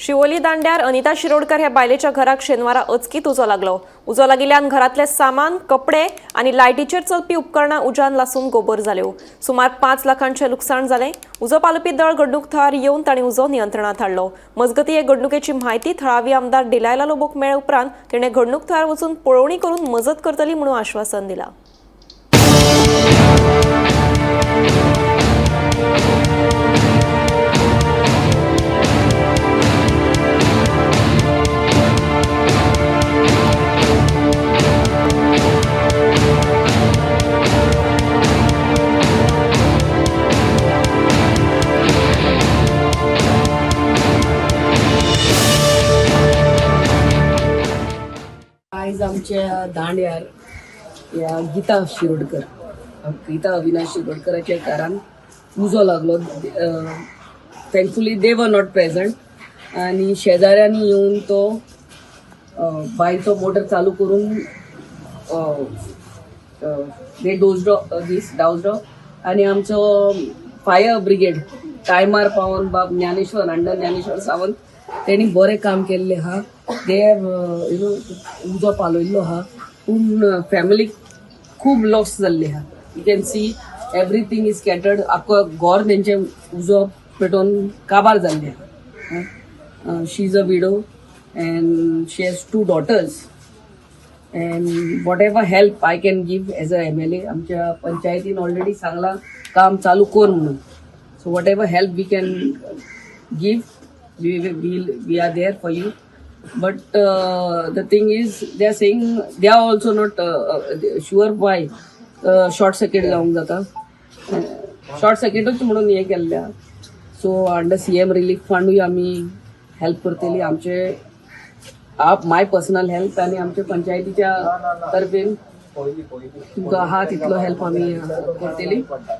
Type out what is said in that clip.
शिवोली दांड्यार अनिता शिरोडकर ह्या बायलेच्या घराक शेनवारा अचकीत उजो लागलो. उजो लागिल्ल्यान घरातले सामान, कपडे आनी लायटीचेर चलपी उपकरणां उज्यान लासून गोबर जाल्यो. सुमार 5 लाखांचें लुकसाण जालें. उजो पालोवपी दळ घडणूक थळार येवन तांणी उजो नियंत्रणात हाडलो. मजगती हे घडणुकेची म्हायती थळावी आमदार डिलायला लोबोक मेळ्ळे उपरांत तिणें घडणूक थळार वचून पळोवणी करून मजत करतली म्हणून आश्वासन दिलां. आयज आमच्या दांड्यार ह्या गीता शिरोडकर, गीता अविनाश शिरोडकराच्या घरान उजो लागलो. Thankfully they were not present आनी शेजाऱ्यांनी येवन तो बांयचो मोटर चालू करून दे डोजडो दीस डावजडो आनी आमचो फायर ब्रिगेड टायमार पावोन बाब ज्ञानेश्वर अंडर ज्ञानेश्वर सावंत तेणी बरें काम केल्लें आहा. They have you know उजो पालयल्लो आहा, पूण फॅमिलीक खूब लॉस जाल्ले आहा. You can see everything is scattered. आख्खो घर तेंचें उजो पेटोवन काबार जाल्लें आहा. She is a widow and she has 2 daughters. And whatever help I can give as a MLA, आमच्या पंचायतीन ऑलरेडी सांगलां काम चालू कर म्हणून. So whatever help we can give, we are there for you. But the thing is, they are saying they are also not sure why short circuit जावंक जाता. Short सर्किटूच म्हणून हें केल्लें आहा. सो अंडर CM relief फंडूय आमी help करतली. आमचे आप माय पर्सनल हेल्प आनी आमच्या पंचायतीच्या तर्फेन तुमकां आहा तितलो हेल्प आमी करतली.